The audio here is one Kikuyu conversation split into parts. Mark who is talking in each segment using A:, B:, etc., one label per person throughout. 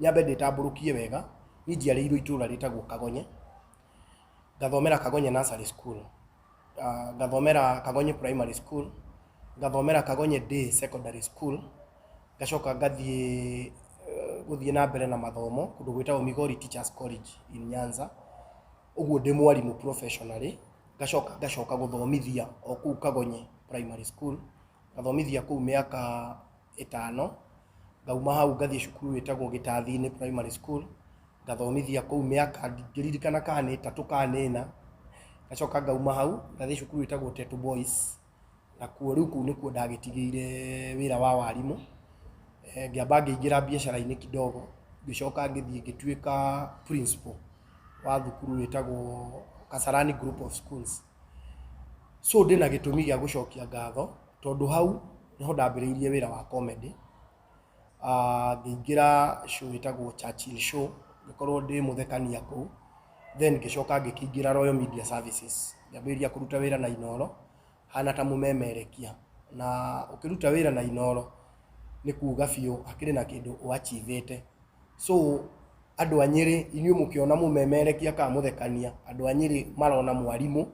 A: Nyambe ndĩtambũrũkie wega, niĩ njiarĩirwo itũra rĩtagwo Kagonye, ngathomera Kagonye Nursery School, ngathomera Kagonye Primary School, ngathomera Kagonye Day Secondary School, ngacoka ngathiĩ gũthiĩ na mbere na mathomo kũndũ gwĩtagwo Migori Teachers College in Nyanza, ũguo ndĩ mwarimũ professionally, ngacoka ngacoka gũthomithia o kũu Kagonye Primary School, ngathomithia kũu mĩaka ĩtano, ngauma hau ngathiĩ cukuru ĩtagwo Gĩtathi-inĩ Primary School, ngathomithia kũu mĩaka ndingĩririkana kana nĩ ĩtatũ kana nĩ ĩna, ngacoka ngauma hau ngathiĩ cukuru ĩtagwo Tetu Boys, nakuo rĩu kũu nĩkuo ndagĩtigĩire wĩra wa warimũ, ngĩamba ngĩingĩra biacara-inĩ kidogo, ngĩcoka ngĩthiĩ ngĩtuĩka principal wa thukuru ĩtagwo Kasarani Group of Schools. So ndĩna gĩtũmi gĩa gũcokia ngatho, tondũ hau nĩho ndambĩrĩirie wĩra wa comedy. Ngĩingĩra show ĩtagwo Churchill Show, ngĩkorwo ndĩ mũthekania kũu, then ngĩcoka ngĩkĩingĩra Royal Media Services, ngĩambĩrĩria kũruta wĩra na Inooro, hana ta mũmemerekia. Na ũkĩruta wĩra na Inooro, nĩ kuga biũ hakĩrĩ na kĩndũ ũ achieve ĩte. So andũ a Nyĩrĩ inyuĩ mũkĩona mũmemerekia kana mũthekania, andũ a Nyĩrĩ marona mwarimũ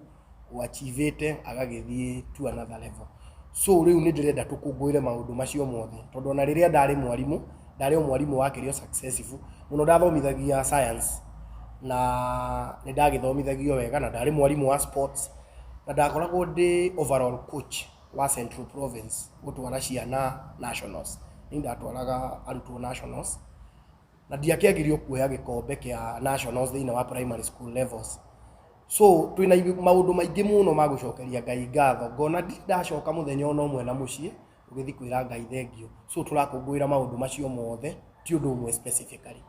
A: ũ achieve ĩte agagĩthiĩ to another level. So rĩu nĩ ndĩrenda tũkũngũĩre maũndũ macio mothe, tondũ ona rĩrĩa ndarĩ mwarimũ, ndarĩ o mwarimũ wakĩrĩ o successful mũno, ndathomithagia science na nĩ ndagĩthomithagio wega, na ndarĩ mwarimũ wa sports, na ndakoragwo ndĩ overall coach wa Central Province gũtwara ciana nationals. Niĩ ndatwaraga arutwo nationals, na ndiakĩagirio kuoya gĩkombe kĩa nationals thĩinĩ wa primary school levels. So twĩna maũndũ maingĩ mũno ma gũcokeria Ngai ngatho, ngona ndirĩ ndacoka mũthenya ona ũmwe na mũciĩ ũgĩthiĩ kwĩra Ngai thengiũ. So tũrakũngũĩra maũndũ macio mothe, ti ũndũ ũmwe specifically.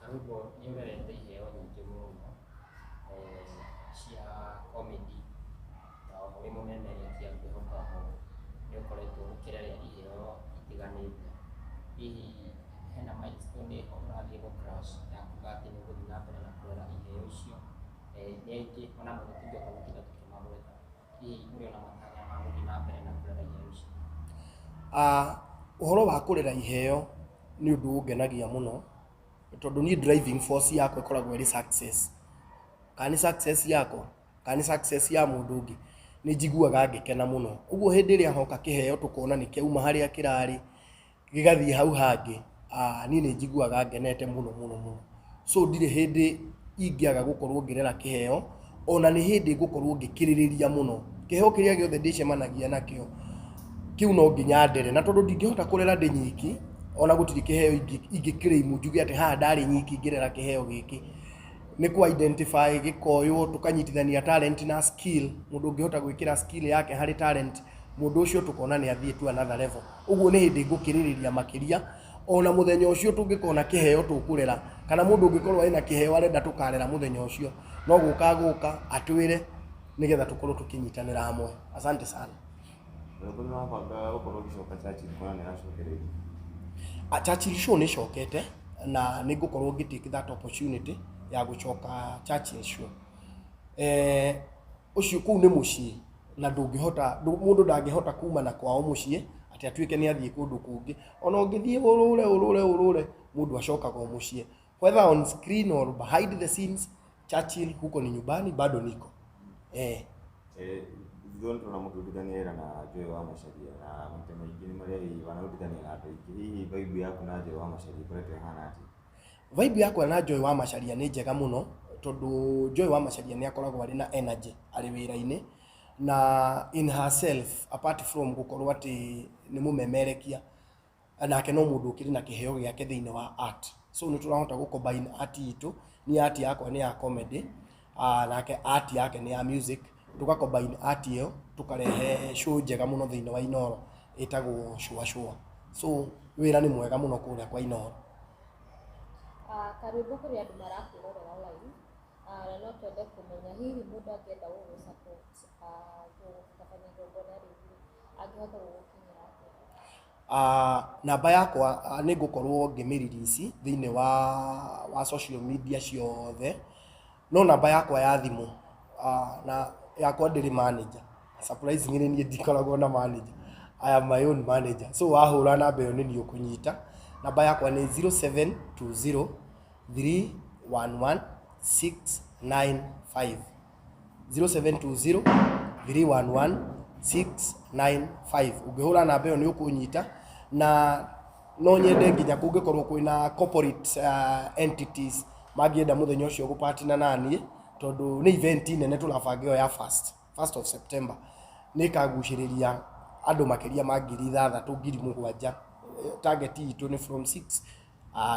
B: Karũngo nĩ ũrerete iheo nyingĩ mũno cia comedy na oho wĩ mũmemerekia ngwĩhoka oho nĩ ũkoretwo ũkĩrera iheo itiganĩte. Hihi hena milestone ĩho ũrathiĩ gũ crash ya kuga atĩ nĩ ũgũthiĩ na mbere na kũrera iheo icio? Nĩ aingĩ ona amwe tũtingĩhota gũtinda tũkĩmagweta. Hihi ũrĩ ona matanya ma gũthiĩ na mbere na kũrera iheo icio?
A: Ũhoro wa kũrera iheo nĩ ũndũ ũngenagia mũno, tondũ niĩ driving force yakwa ĩkoragwo ĩrĩ success. Kana nĩ success yakwa, kana nĩ success ya mũndũ ũngĩ, nĩ njiguaga ngĩkena mũno. Ũguo hĩndĩ ĩrĩa hoka kĩheo tũkona nĩ kĩauma harĩa kĩrarĩ, gĩgathiĩ hau hangĩ, niĩ nĩ njiguaga ngenete mũno mũno mũno. So ndirĩ hĩndĩ ingĩaga gũkorwo ngĩrera kĩheo, ona nĩ hĩndĩ ngũkorwo ngĩkĩrĩrĩria mũno. Kĩheo kĩrĩa gĩothe ndĩcemanagia nakĩo, kĩu no nginya ndere. Na tondũ ndingĩhota kũrera ndĩ nyiki, ona gũtirĩ kĩheo ingĩ claim njuge atĩ haha ndarĩ nyiki ngĩrera kĩheo gĩkĩ. Nĩ kũ identify gĩkoywo, tũkanyitithania talent na skill, mũndũ ũngĩhota gwĩkĩra skill yake harĩ talent, mũndũ ũcio tũkona nĩ athiĩ to another level. Ũguo nĩ hĩndĩ ngũkĩrĩrĩria makĩria, ona mũthenya ũcio tũngĩkona kĩheo tũkũrera, kana mũndũ ũngĩkorwo ena kĩheo arenda tũkarera mũthenya ũcio, no gũka agũka atwĩre nĩgetha tũkorwo tũkĩnyitanĩra hamwe. Asante sana.
C: Rwĩmbo nĩ ũrabangaga gũkorwo ũgĩcoka Churchill kuona nĩ ĩracokereirio?
A: Churchill Show nĩ ĩcokete na nĩ ngũkorwo ngĩ take that opportunity ya gũcoka Churchill Show. Ũcio kũu nĩ mũciĩ na ndũngĩhota, mũndũ ndangĩhota kuma na kwao mũciĩ atĩ atuĩke nĩ athiĩ kũndũ kũngĩ. Ona ũngĩthiĩ ũrũre ũrũre ũrũre, mũndũ acokaga o mũciĩ. Whether on screen or behind the scenes, Churchill huko ni nyumbani bado niko.
C: Thutha nĩ tũrona mũkĩrutithania wĩra na Joy wa Macharia na maita maingĩ nĩ marĩa wanarutithania na andũ aingĩ. Hihi vibe yaku na Joy wa Macharia ĩkoretwo ĩhana atĩa?
A: Vibe yakwa na Joy wa Macharia nĩ njega mũno, tondũ Joy wa Macharia nĩ akoragwo arĩ na energy arĩ wĩra-inĩ, na in herself apart from gũkorwo atĩ nĩ mũmemerekia, nake no mũndũ ũkĩrĩ na kĩheo gĩake thĩinĩ wa art. So nĩ tũrahota gũ combine art itũ, niĩ art yakwa nĩ ya comedy, nake art yake nĩ ya music, tũga combine art ĩyo tũkarehe show njega mũno thĩinĩ wa Inooro ĩtagwo Shua Shua. So wĩra nĩ mwega mũno kũrĩa kwa Inooro.
D: Karwĩmbo kũrĩ andũ marakwĩrorera live, na no twende kũmenya hihi mũndũ angĩenda gũgũ support gũtabania igongona rĩu rĩ, angĩhota gũgũkinyĩra atĩa?
A: Namba yakwa nĩ ngũkorwo ngĩmĩ release thĩinĩ wa social media ciothe, no namba yakwa ya thimũ na Yakwa ndĩrĩ manager. Surprisingly niĩ ndikoragwo na manager. I am my own manager. So wahũra namba ĩyo nĩ niĩ ũkũnyita. Namba yakwa nĩ 0720 311 695. 0720 311 695. Ũngĩhũra namba ĩyo nĩ ũkũnyita na no nyende nginya kũngĩkorwo kwĩna corporate entities mangĩenda mũthenya ũcio gũpatina naniĩ, tondũ nĩ event nene tũrabanga ĩyo ya first of September, nĩ ĩkagucĩrĩria andũ makĩria ma 6,000, 7,000. Target itũ nĩ from 6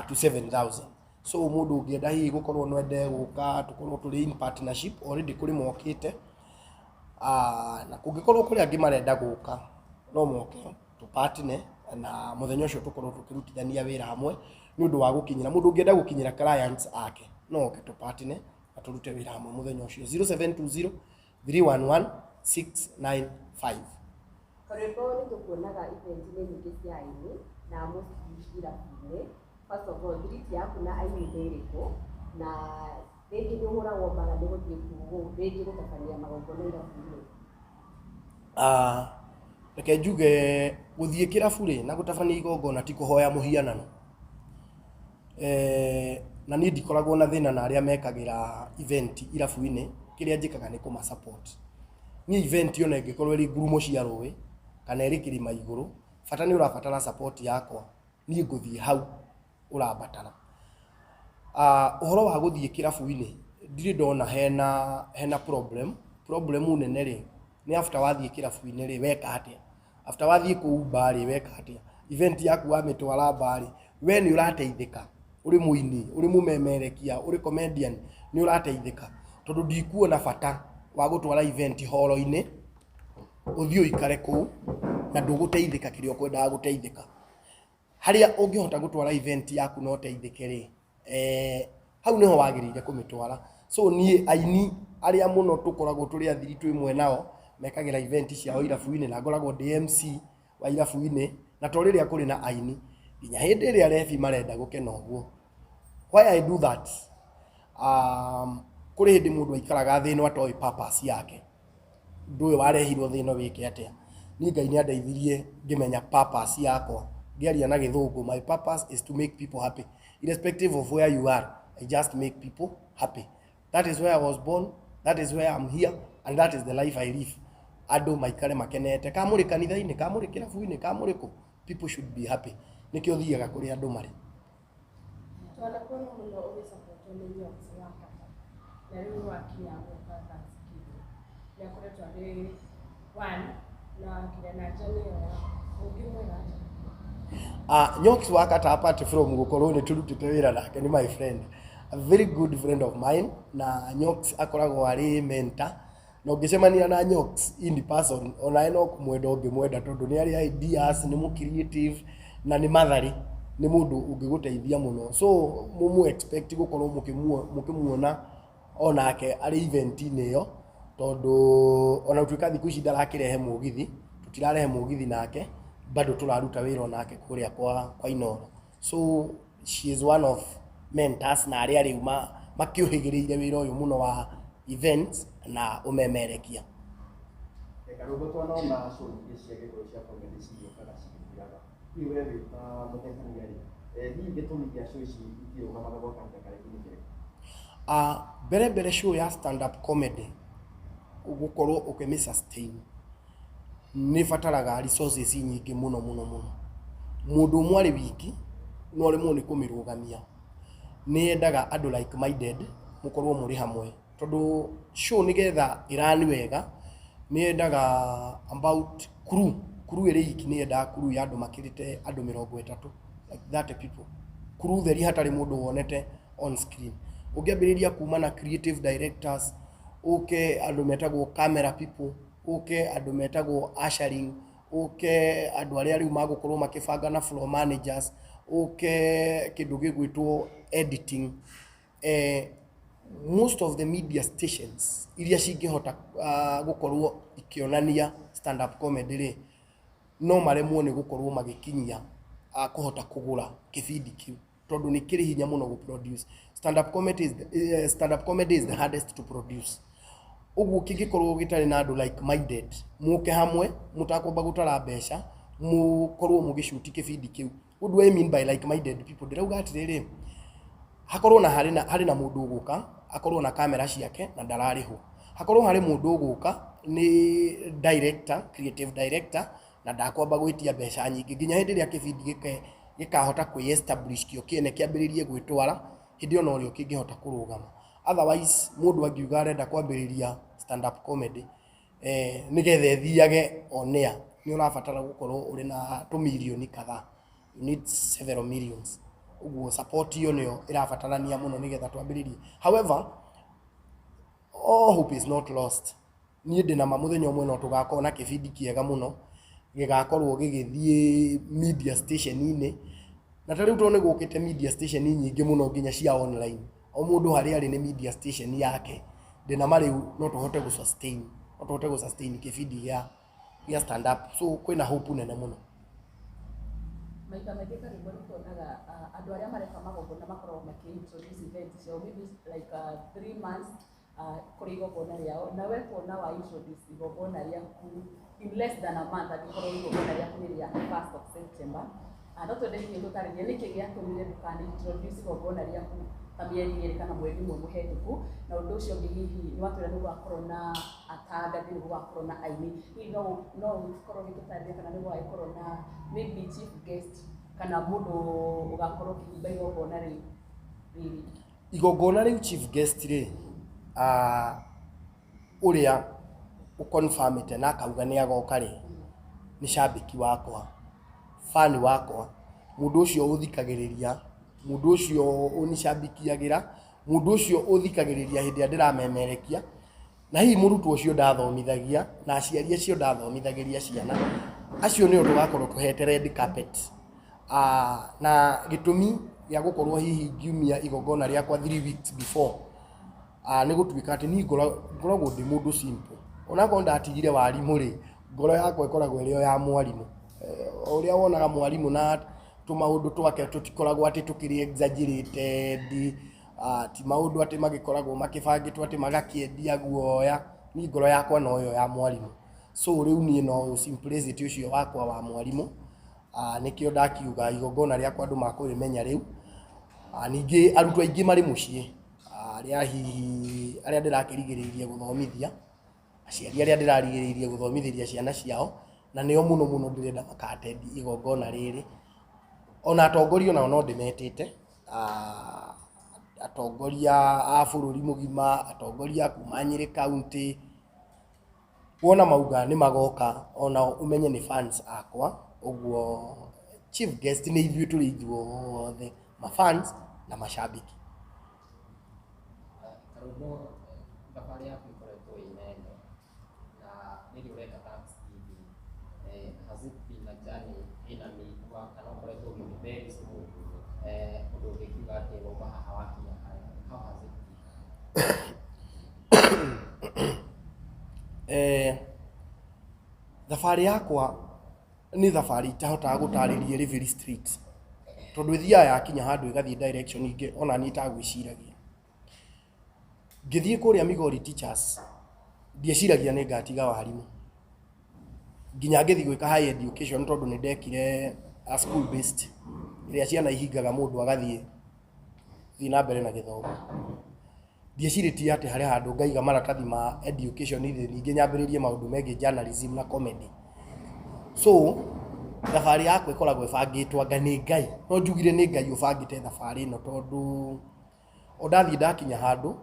A: to 7000. So mũndũ ũngĩenda hihi gũkorwo no ende gũka tũkorwo tũrĩ in partnership, already kũrĩ mokĩte, na kũngĩkorwo kũrĩ angĩ marenda gũka no moke tũpatine na mũthenya ũcio tũkorwo tũkĩrutithania wĩra hamwe nĩ ũndũ wa gũkinyĩra mũndũ ũngĩenda gũkinyĩra clients ake no oke tũpatine na tũrute wĩra hamwe mũthenya ũcio. 0720 311 695.
E: Karwĩmbo, nĩ tũkuonaga event-inĩ nyingĩ cia aini na mostly irabu-inĩ. First of all, thiriti yaku na aini nĩ ĩrĩkũ? Na rĩngĩ nĩ ũhũragwo mbara nĩ gũthiĩ rĩngĩ gũtabania magongona irabu-inĩ?
A: Reke njuge, gũthiĩ kĩrabu rĩ na gũtabania igongona ti kũhoya mũhianano. Na niĩ ndikoragwo na thĩna na arĩa mekagĩra event irabu-inĩ, kĩrĩa njĩkaga nĩ kũma support. Niĩ event ona ĩngĩkorwo ĩrĩ ngurumo cia rũĩ kana ĩrĩ kĩrĩma igũrũ, bata nĩ ũrabatara support yakwa, niĩ ngũthiĩ hau ũrabatara. Ũhoro wa gũthiĩ kĩrabu-inĩ ndirĩ ndona hena problem. Problem nene rĩ nĩ after wathiĩ kĩrabu-inĩ rĩ, weka atĩa? After wathiĩ kũu bar rĩ, weka atĩa? Event yaku wamĩtwara bar rĩ, we nĩ ũrateithĩka? Ũrĩ mũini, ũrĩ mũmemerekia, ũrĩ comedian, nĩ ũrateithĩka? Tondũ ndikuona bata wa gũtwara event horo-inĩ, ũthiĩ ũikare kũu na ndũgũteithĩka kĩrĩa ũkwendaga gũteithĩka. Harĩa ũngĩhota gũtwara event yaku na ũteithĩke rĩ, hau nĩho wagĩrĩire kũmĩtwara. So niĩ aini arĩa mũno tũkoragwo tũrĩ athiritũ ĩmwe nao mekagĩra event ciao irabu-inĩ na ngoragwo ndĩ MC wa irabu-inĩ, na to rĩrĩa kũrĩ na aini, nginya hĩndĩ ĩrĩa rebi marenda gũkena ũguo. Why I do that? Kũrĩ hĩndĩ mũndũ aikaraga thĩ ĩno atoĩ purpose yake. Ũndũ ũyũ warehirwo thĩ ĩno wĩke atĩa? Niĩ Ngai nĩ andeithirie ngĩmenya purpose yakwa. Ngĩaria na Gĩthũngũ, my purpose is to make people happy. Irrespective of where you are, I just make people happy. That is where I was born, that is where I'm here, and that is the life I live. Andũ maikare makenete. Ka mũrĩ kanitha-inĩ, ka mũrĩ kĩrabu-inĩ, ka mũrĩ kũ, people should be happy. Nĩkĩo thiaga kũrĩa andũ marĩ.
F: Twanakuona mũno ũgĩcapotwo nĩ Nyox wa Kata, na rĩu wakinya gwĩka Thanksgiving nĩ akoretwo arĩ one na kĩrĩa na njani ĩyo yaku, ũngĩmwĩra atĩa?
A: Nyox wa Kata, apart from gũkorwo nĩ tũrutĩte wĩra nake, nĩ my friend, a very good friend of mine, na Nyox akoragwo arĩ mentor, na ũngĩcemania na Nyox in person onawe no kũmwenda ũngĩmwenda, tondũ nĩ arĩ ideas, nĩ mũ creative na nĩ matharĩ, nĩ mũndũ ũngĩgũteithia mũno. So mũmũ expect gũkorwo mũkĩmuona onake arĩ event-inĩ ĩyo, tondũ ona gũtuĩka thikũ ici ndarakĩrehe mũgithi, tũtirarehe mũgithi nake, bado tũraruta wĩra onake kũrĩa kwa Inooro. So she is one of mentors na arĩa rĩu makĩũhĩgĩrĩire wĩra ũyũ mũno wa events na ũmemerekia.
G: Karũgũ, twanona show nyingĩ cia Gĩkũyũ cia comedy cigĩũkaga cigĩthiraga. Hihi we wĩ ta mũthekania rĩ, hihi gĩtũmi kĩa show ici itirũgamaga gwa kahinda karaihu nĩ kĩrĩkũ?
A: Mbere mbere, show ya stand up comedy gũkorwo ũkĩmĩ sustain nĩ bataraga resources nyingĩ mũno mũno mũno. Mũndũ ũmwe arĩ wiki no aremwo nĩ kũmĩrũgamia. Nĩ yendaga andũ like minded mũkorwo mũrĩ hamwe, tondũ show nĩgetha ĩrani wega nĩ yendaga about crew ĩrĩ iki, nĩ yendaga crew ya andũ makĩrĩte andũ 30, like 30 people, crew theri hatarĩ mũndũ wonete on screen. Ũngĩambĩrĩria kuma na creative directors, ũke andũ metagwo camera people, ũke andũ metagwo ushering, ũke andũ arĩa rĩu magũkorwo makĩbanga na floor managers, ũke kĩndũ gĩgwĩtwo editing. Most of the media stations iria cingĩhota gũkorwo ikĩonania stand up comedy rĩ, no maremwo nĩ gũkorwo magĩkinyia kũhota kũgũra kĩbindi kĩu, tondũ nĩ kĩrĩ hinya mũno gũ produce. Stand up comedy is the hardest to produce. Ũguo kĩngĩkorwo gĩtarĩ na andũ like minded, mũke hamwe mũtakwamba gũtara mbeca, mũkorwo mũgĩcuti kĩbindi kĩu. What do I mean by like minded people? Ndĩrauga atĩrĩrĩ, hakorwo na harĩ na harĩ na mũndũ ũgũka akorwo na kamera ciake na ndararĩhwo. Hakorwo harĩ mũndũ ũgũka nĩ director, creative director na ndakwamba gwĩtia mbeca nyingĩ nginya hĩndĩ ĩrĩa kĩbindi gĩkahota kwĩ establish kĩo kĩene kĩambĩrĩrie gwĩtwara, hĩndĩ ĩyo norĩo kĩngĩhota kũrũgama. Otherwise mũndũ angiuga arenda kwambĩrĩria stand up comedy nĩgetha ĩthiage on air, nĩ ũrabatara gũkorwo ũrĩ na tũmirioni kadhaa, you need several millions. Ũguo support ĩyo nĩyo ĩrabatarania mũno nĩgetha twambĩrĩrie. However, all hope is not lost. Niĩ ndĩna ma mũthenya ũmwe no tũgakorwo na kĩbindi kĩega mũno gĩgakorwo gĩgĩthiĩ media station-inĩ. Na ta rĩu tondũ nĩ gũkĩte media station nyingĩ mũno nginya cia online, o mũndũ harĩa arĩ nĩ media station yake, ndĩna ma rĩu no tũhote gũ sustain, no tũhote gũ sustain kĩbindi gĩa stand up. So kwĩna hope nene mũno.
E: Maita maingĩ karĩmwe nĩ tuonaga andũ arĩa mareka magongona makoragwo makĩ introduce event ciao maybe like 3 months kũrĩ igongona rĩao. Na we kuona wa introduce igongona rĩaku in less than a month, angĩkorwo igongona rĩaku nĩ rĩa 1st of September, no twende hihi ũtũtarĩrie nĩkĩ gĩatũmire ndũkana introduce igongona rĩaku ta mĩeri 2 kana mweri ũmwe mũhetũku. Na ũndũ ũcio ũngĩ, hihi nĩ watwĩra nĩ gũgakorwo na atangathi, nĩ gũgakorwo na aini, hihi no ũkorwo ũgĩtũtarĩria kana nĩ gũgagĩkorwo na maybe chief guest kana mũndũ ũgakorwo ũkĩhumba igongona rĩu rĩrĩ?
A: Igongona rĩu, chief guest rĩ, ũrĩa ũconfirmĩte na akauga nĩ agoka rĩ, nĩ cambĩki wakwa, fan wakwa, mũndũ ũcio ũthikagĩrĩria, mũndũ ũcio ũnicambikiagĩra, mũndũ ũcio ũthikagĩrĩria hĩndĩ ĩrĩa ndĩramemerekia, na hihi mũrutwo ũcio ndathomithagia na aciari acio ndathomithagĩria ciana, acio nĩo tũgakorwo tũhete red carpet. Na gĩtũmi gĩa gũkorwo hihi ngiumia igongona rĩakwa 3 weeks before nĩ gũtuĩka atĩ niĩ ngoragwo ndĩ mũndũ simple. Onakorwo ndatigire warimũ rĩ, ngoro yakwa ĩkoragwo ĩrĩ o ya mwarimũ. O ũrĩa wonaga mwarimũ na tũmaũndũ twake tũtikoragwo atĩ tũkĩrĩ exaggerated, ti maũndũ atĩ magĩkoragwo makĩbangĩtwo atĩ magakĩendia guoya. Niĩ ngoro yakwa noyo ya mwarimũ. So rĩu niĩ no simplicity ũcio wakwa wa mwarimũ, nĩkĩo ndakiuga igongona rĩakwa andũ makũrĩmenya rĩu. Ningĩ arutwo aingĩ marĩ mũciĩ, arĩa hihi arĩa ndĩrakĩrigĩrĩirie gũthomithia, aciari arĩa ndĩrarigĩrĩirie gũthomithĩria ciana ciao, na nĩo mũno mũno ndĩrenda maka attend igongona rĩrĩ. Ona atongoria onao no ndĩmetĩte, atongoria a bũrũri mũgima, atongoria a kuma Nyĩrĩ County, wona mauga nĩ magoka onao ũmenye nĩ fans akwa. Ũguo chief guest nĩ ithuĩ tũrĩ ithuothe, mafans na macambĩki.
B: Karũmbo, thabarĩ yaku ĩkoretwo ĩ nene na rĩrĩ ũreka Thanksgiving, has it been a journey ĩna mĩigua kana ũkoretwo ũgĩthiĩ very smooth, ũndũ ũngĩkiuga atĩ wauma haha wakinya harĩa? How has it been?
A: Thabarĩ yakwa nĩ thabarĩ itahotaga gũtarĩria ĩrĩ very straight, tondũ ĩthiaga yakinya handũ ĩgathiĩ direction ingĩ ona niĩ itagwĩciragia. Ngĩthiĩ kũrĩa Migori Teachers ndieciragia nĩ ngatiga warimũ, nginya ngĩthiĩ gwĩka higher education, tondũ nĩ ndekire a school based ĩrĩa ciana ihingaga mũndũ agathiĩ thiĩ na mbere na gĩthomo. Ndiecirĩtie atĩ harĩ handũ ngaiga maratathi ma education thĩ ningĩ nyambĩrĩrie maũndũ megiĩ journalism na comedy. So thabarĩ yakwa ĩkoragwo ĩbangĩtwo anga nĩ Ngai, no njugire nĩ Ngai ũbangĩte thabarĩ ĩno, tondũ o ndathiĩ ndakinya handũ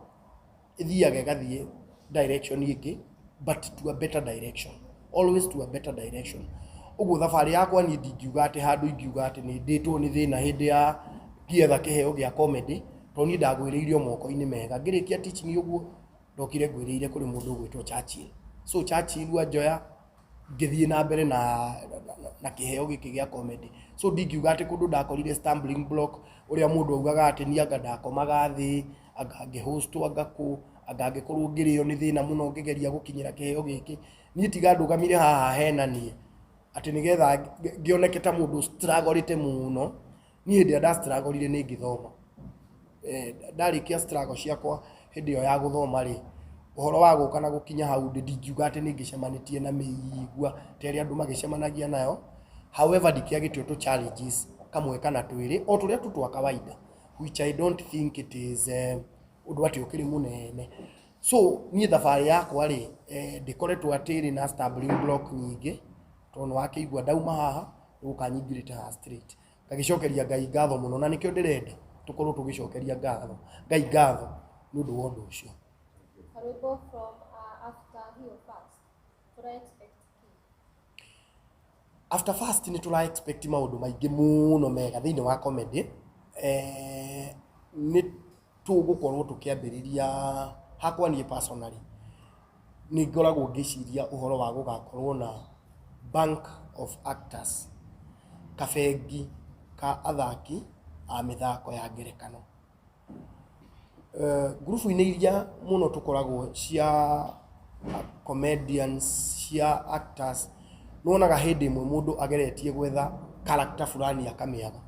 A: ĩthiaga ĩgathiĩ direction ĩngĩ, but to a better direction, always to a better direction. Ũguo thabarĩ yakwa niĩ ndingiuga atĩ handũ ingiuga atĩ nĩ ndĩtwo nĩ thĩna hĩndĩ ya ngĩetha kĩheo gĩa comedy, tondũ niĩ ndagwĩrĩire o moko-inĩ mega. Ngĩrĩkia teaching ũguo ndokire ngwĩrĩire kũrĩ mũndũ ũgwĩtwo Churchill. So Churchill anjoya ngĩthiĩ na mbere na kĩheo gĩkĩ gĩa comedy. So ndingiuga atĩ kũndũ ndakorire stumbling block ũrĩa mũndũ augaga atĩ niĩ anga ndakomaga thĩ, anga ngĩhostwo, anga kũ, anga ngĩkorwo ngĩrĩo nĩ thĩna mũno ngĩgeria gũkinyĩra kĩheo gĩkĩ. Niĩ tiga ndũgamire haha hena niĩ atĩ nĩgetha ngĩoneke ta mũndũ struggle mũno. Niĩ hĩndĩ ĩrĩa nda struggle nĩ ngĩthoma, ndarĩkia struggle ciakwa hĩndĩ ĩyo ya gũthoma rĩ, Ũhoro wa gũka na gũkinya hau ndĩ ndingiuga atĩ nĩ ngĩcemanĩtie na mĩigua ta ĩrĩa andũ magĩcemanagia nayo. However, ndikĩagĩte tũ challenges kamwe kana twĩrĩ o tũrĩa tu twa kawaida, which I don't think it is ũndũ atĩ ũkĩrĩ mũnene. So niĩ thabarĩ yakwa rĩ, ndĩkoretwo atĩ ĩrĩ na stumbling block nyingĩ, tondũ nĩ wakĩigua ndauma haha nĩgũka nyingĩrĩte haha straight. Ngagĩcokeria Ngai ngatho mũno, na nĩkĩo ndĩrenda tũkorwo tũgĩcokeria ngatho Ngai ngatho nĩ ũndũ wa ũndũ ũcio.
D: Karwĩmbo from after hiyo first, tũra expect kĩ?
A: After first nĩ tũra expect maũndũ maingĩ mũno mega thĩinĩ wa comedy. Nĩ tũgũkorwo tũkĩambĩrĩria, hakwa niĩ personally nĩ ngoragwo ngĩciria ũhoro wa gũgakorwo na bank of actors, kabengi ka athaki a mĩthako ya ngerekano. Ngurubu-inĩ iria mũno tũkoragwo cia comedians, cia actors, nĩ wonaga hĩndĩ ĩmwe mũndũ ageretie gwetha character fulani akamĩaga.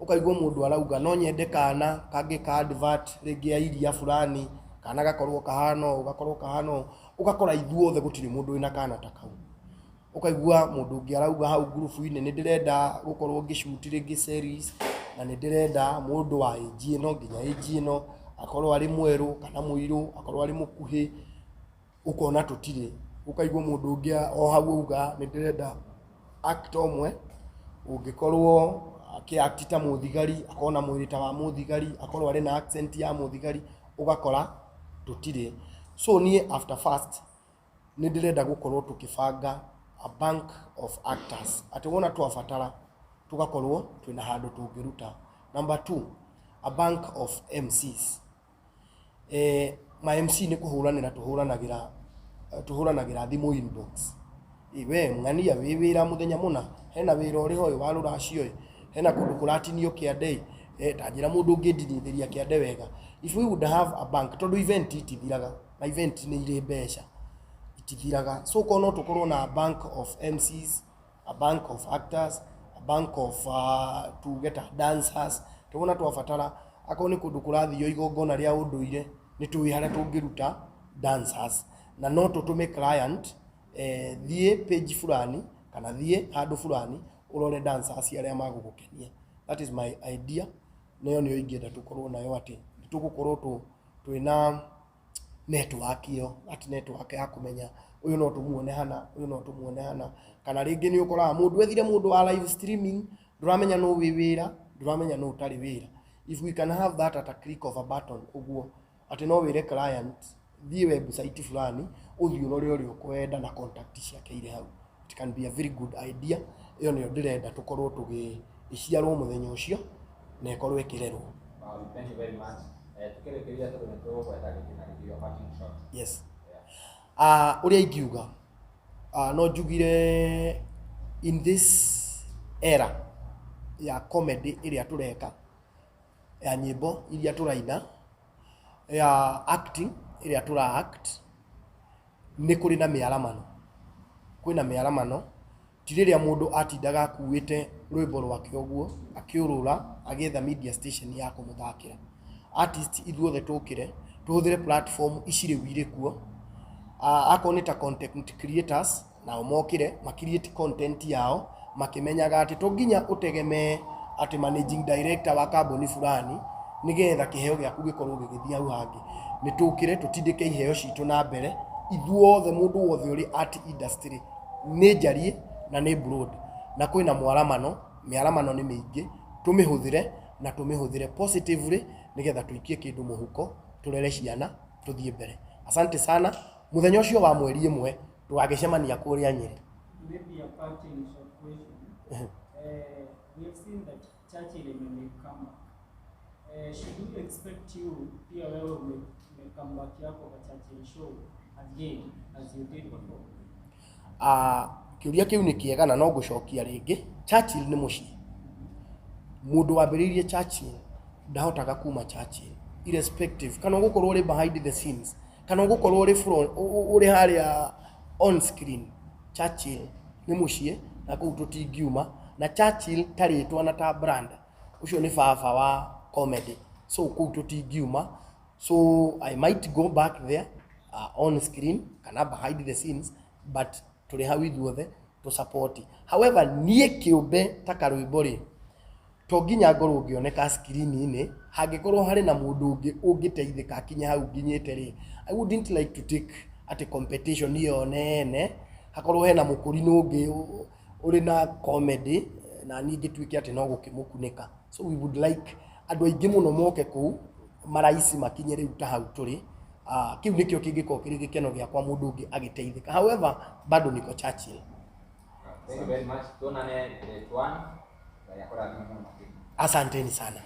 A: Ũkaigua mũndũ arauga no nyende kana kangĩ ka advert rĩngĩ ya iria fulani, kana gakorwo kahana ũũ, gakorwo kahana ũũ, ũgakora ithuothe gũtirĩ mũndũ wĩna kana ta kau. Ũkaigua mũndũ ũngĩ arauga hau ngurubu-inĩ nĩ ndĩrenda gũkorwo ngĩ shoot rĩngĩ series, na nĩ ndĩrenda mũndũ wa age ĩno nginya age ĩno, akorwo arĩ mwerũ kana mũirũ, akorwo arĩ mũkuhĩ, ũkona tũtirĩ. Ũkaigua mũndũ ũngĩ o hau auga nĩ ndĩrenda actor ũmwe ũngĩkorwo akĩ act ta mũthigari, akorwo na mwĩrĩ ta wa mũthigari, akorwo arĩ na accent ya mũthigari, ũgakora tũtirĩ. So niĩ after first nĩ ndĩrenda gũkorwo tũkĩbanga a bank of actors, atĩ wona twabatara tũgakorwo twĩna handũ tũngĩruta. Number two, a bank of MCs. Ma MC nĩ kũhũranĩra tũhũranagĩra, tũhũranagĩra thimũ inbox. We ng'ania wĩ wĩra mũthenya mũna, hena wĩra ũrĩ ho ĩ wa rũracio ĩ, hena kũndũ kũratinio kĩande ĩ, ta njĩra mũndũ ũngĩndinithĩria kĩande wega. If we would have a bank, tondũ event itithiraga, na event nĩ irĩ mbeca, itithiraga. So korwo no tũkorwo na a bank of MCs, a bank of actors, a bank of tuge ta dancers, tũwona twabatara akorwo nĩ kũndũ kũrathio igongona rĩa ũndũire, nĩ tũĩ harĩa tũngĩruta dancers, na no tũtũme client, thiĩ page fulani kana thiĩ handũ fulani ũrore dancers arĩa magũgũkenia. That is my idea, nayo nĩyo ingĩenda tũkorwo nayo, atĩ nĩ tũgũkorwo twĩna network ĩyo, that network ya kũmenya ũyũ no tũmuone hana, ũyũ no tũmuone hana. Kana rĩngĩ nĩ ũkoraga mũndũ ethire mũndũ wa live streaming, ndũramenya nũ wĩ wĩra, ndũramenya nũ ũtarĩ wĩra. If we can have that at a click of a button, ũguo atĩ no wĩre client thiĩ website fulani ũthiĩ ũrore ũrĩa ũkwenda na contact ciake irĩ hau, it can be a very good idea. Ĩyo nĩyo ndĩrenda tũkorwo tũgĩ ĩciarwo mũthenya ũcio na ĩkorwo ĩkĩrerwo.
H: Wow, thank you very much. Tukĩrĩkĩria, tondũ nĩ tũgũgwetha rĩngĩ na rĩngĩ, your parting shot.
A: Yes. Ũrĩa ingiuga, no njugire in this era ya comedy ĩrĩa tũreka, ya nyĩmbo iria tũraina, ya acting ĩrĩa tũra act, nĩ kũrĩ na mĩaramano, kwĩna mĩaramano. Ti rĩrĩa mũndũ atindaga akuĩte rwĩmbo rwake ũguo akĩũrũra agĩetha media station ya kũmũthakĩra. Artist ithuothe tũkĩre tũhũthĩre platform ici rĩu irĩ kuo. Akorwo nĩ ta content creators, nao mokĩre ma create content yao makĩmenyaga atĩ to nginya ũtegemee atĩ managing director wa kambuni fulani nĩgetha kĩheo gĩaku gĩkorwo gĩgĩthiĩ hau hangĩ. Nĩ tũkĩre tũtindĩke iheo citũ na mbere ithuothe, mũndũ wothe ũrĩ art industry, nĩ njarie na nĩ broad, na kwĩna mwaramano, mĩaramano nĩ mĩingĩ, tũmĩhũthĩre na tũmĩhũthĩre positively nĩgetha tũikie kĩndũ mũhuko, tũrere ciana, tũthiĩ mbere. Asante sana. Mũthenya ũcio wa 1 tũgagĩcemania kũrĩa Nyĩrĩ.
I: Maybe a parting short question. We have seen that Churchill imemake comeback. Should we expect you pia wewe ume comeback yako kwa Churchill Show again as you did before?
A: Kĩũria kĩu nĩ kĩega na no ngũcokia rĩngĩ. Churchill nĩ mũciĩ. Mũndũ wambĩrĩirie Churchill ndahotaga kuma Churchill, irrespective kana ũgũkorwo ũrĩ behind the scenes kana ũgũkorwo ũrĩ front, ũrĩ harĩa on screen. Churchill nĩ mũciĩ na kũu tũtingiuma, na Churchill ta rĩtwa na ta brand, ũcio nĩ baba wa comedy, so kũu tũtingiuma. So I might go back there. on screen kana behind the scenes, but tũrĩ hau ithuothe tũ support. However, niĩ kĩũmbe ta karwĩmbo rĩ, to nginya ngorwo ngĩoneka screen-inĩ. Hangĩkorwo harĩ na mũndũ ũngĩ ũngĩteithĩka akinye hau nginyĩte rĩ, I wouldn't like to take atĩ competition ĩyo nene, hakorwo hena mũkũrinũ ũngĩ ũrĩ na comedy na niĩ ngĩtuĩke atĩ no gũkĩmũkunĩka. So we would like andũ aingĩ mũno moke kũu maraici makinye rĩu ta hau tũrĩ. Kĩu nĩkĩo kĩngĩkorwo kĩrĩ gĩkeno gĩakwa, mũndũ ũngĩ agĩteithĩka. However, bado niko Churchill.
H: Thank you very much. Tuonane date 1. Ngai akũrathime mũno makĩria.
A: Asanteni sana.